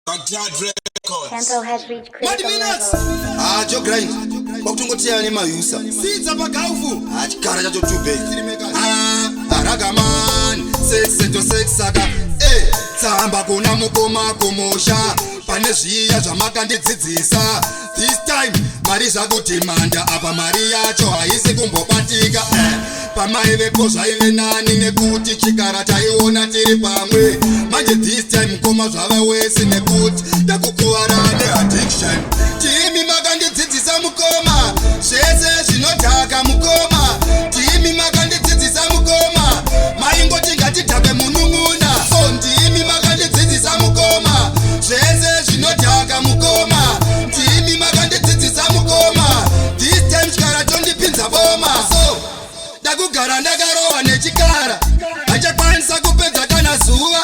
Baghdad Records. Tempo has reached critical Minutes. level. Ah, Joe Grind. Kwakutongoteya nemayusa. Sidza pagaufu. Ah, chikara chacho tube. Ah, Ragaman. Sex to sex saka. Eh, tsamba kuna mukoma kumusha. Pane zviya zvamakandidzidzisa. This time mari zvakudhimanda apa mari yacho haisi kumbobatika. Eh, pamaivepo zvaive nani nekuti chikara taiona tiri pamwe. Manje this time mukoma zvava worse nekuti ndakukuvara neaddiction. Timi makandidzidzisa mukoma zvese zvinodhaka mukoma. Timi makandidzidzisa mukoma maingoti ngatidhakwe munun'una. So ndimi makandidzidzisa mukoma zvese zvinodhaka mukoma. Ndimi makandidzidzisa mukoma. This time chikara chondipinza boma. So ndakugara ndakarohwa nechikara, handichakwanisa kupedza kana zuva,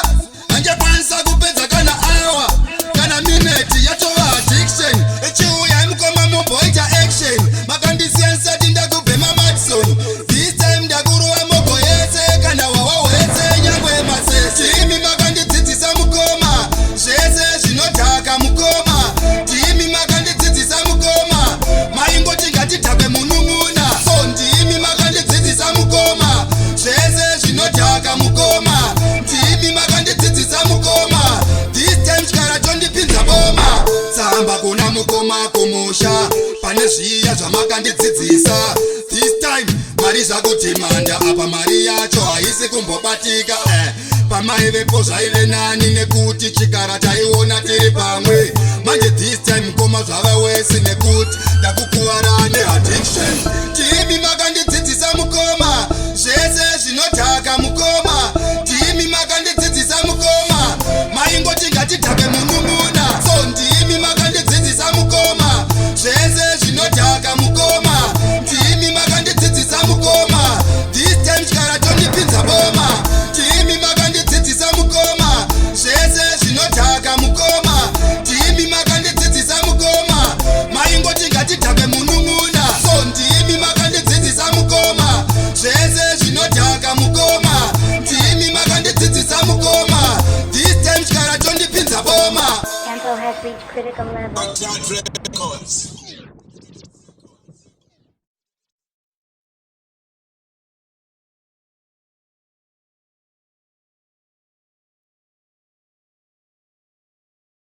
handichakwanisa kupedza kana awa kana mineti, yatova addiction. Ichiuyai mukoma mumboita action. Makandisiya ndisati ndakubhema Madison. This time ndakurova mogo yese, kana wawa hwese, nyangwe masese. Timi makandidzidzisa mukoma zvese zvinodhaka mukoma. Ndimi makandidzidzisa mukoma maingoti ngatidhakwe munun'una. So ndimi makandidzidzisa mukoma zvese zvinodhaka mukoma. Ndimi makandidzidzisa mukoma. This time chikara chondipinza boma. Tsamba kuna mukoma kumusha. Pane zviya zvamakandidzidzisa. This time mari zvakudhimanda apa mari yacho haisi kumbobatika. Eh. Pamaivepo zvaive nani nekuti chikara taiona tiri pamwe. Manje this time mukoma zvava worse nekuti ndakukuvara neaddiction. Timi makandidzidzisa mukoma zvese zvinodhaka mukoma. Ndimi makandidzidzisa mukoma maingoti ngatidhakwe munun'una. So ndimi makandidzidzisa mukoma zvese zvinodhaka mukoma. Ndimi makandidzidzisa mukoma. This time chikara chondipinza boma. Ndimi makandidzidzisa mukoma zvese zvinodhaka mukoma. Ndimi makandidzidzisa mukoma maingoti ngatidhakwe munun'una. So ndimi makandidzidzisa mukoma zvese zvinodhaka mukoma. Ndimi makandidzidzisa mukoma. This time chikara chondipinza boma. Tempo has reached critical level. Baghdad Records.